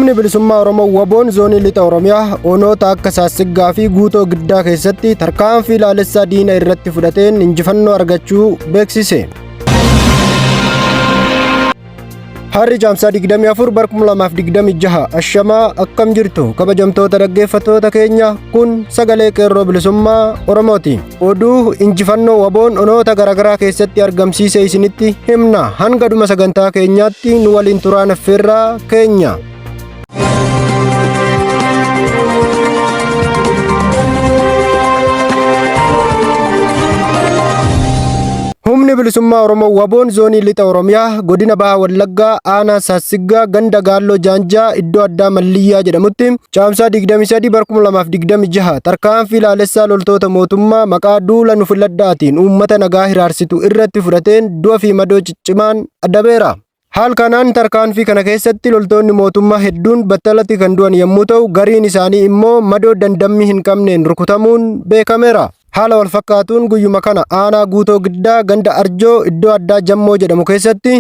Humni Bilisummaa Oromoo Waboon Zoonii Lixa Oromiyaa onoota akka Saassiggaa fi Guutoo Giddaa keessatti tarkaanfii laalessaa diina irratti fudhateen injifannoo argachuu beeksise. Harri Caamsaa 24 bar 2026 ashamaa akkam jirtu kabajamtoota dhaggeeffattoota keenya kun sagalee qeerroo bilisummaa Oromooti. Oduu injifannoo waboon onoota garaagaraa keessatti argamsiise isinitti himna. Hanga dhuma sagantaa keenyaatti nu waliin turaan affeerraa keenya. Humni bilisummaa Oromoo Waboon zoonii lixa Oromiyaa godina Baha Wallaggaa aanaa Saassiggaa ganda Gaalloo Jaanjaa iddoo addaa Malliyyaa jedhamutti Caamsaa 23 bar 2026 tarkaanfii laalessaa loltoota mootummaa maqaa duula nu filadhaatiin uummata nagaa hiraarsitu irratti fudhateen du'a fi madoo ciccimaan adabeera. Haal kanaan tarkaanfii kana keessatti loltoonni mootummaa hedduun battalatti kan du'an yommuu ta'u gariin isaanii immoo madoo dandammii hin qabneen rukutamuun beekameera. Haala wal fakkaatuun guyyuma kana aanaa Guutoo Giddaa ganda Arjoo iddoo addaa Jammoo jedhamu keessatti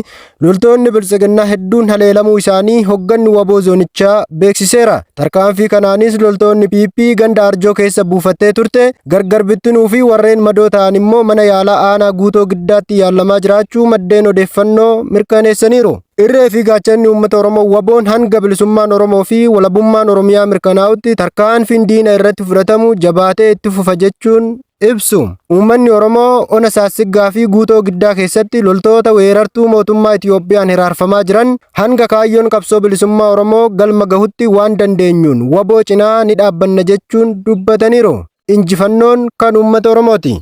loltoonni biltsiginnaa hedduun haleelamuu isaanii hogganni waboo zoonichaa beeksiseera. Tarkaanfii kanaanis loltoonni PP ganda Arjoo keessa buufattee turte gargar bittinuu fi warreen madoo ta'an immoo mana yaalaa aanaa Guutoo Giddaatti yaalamaa jiraachuu maddeen odeeffannoo mirkaneessaniiru. Irree fi gaachanni uummata Oromoo waboon hanga bilisummaan Oromoo fi walabummaan Oromiyaa mirkanaa'utti tarkaanfiin diina irratti fudhatamu jabaatee itti fufa jechuun ibsu. Uummanni Oromoo ona Saassiggaa fi Guutoo Giddaa keessatti loltoota weerartuu mootummaa Itiyoophiyaan hiraarfamaa jiran hanga kaayyoon qabsoo bilisummaa Oromoo galma gahutti waan dandeenyuun waboo cinaa ni dhaabbanna jechuun dubbataniiru. Injifannoon kan uummata Oromooti.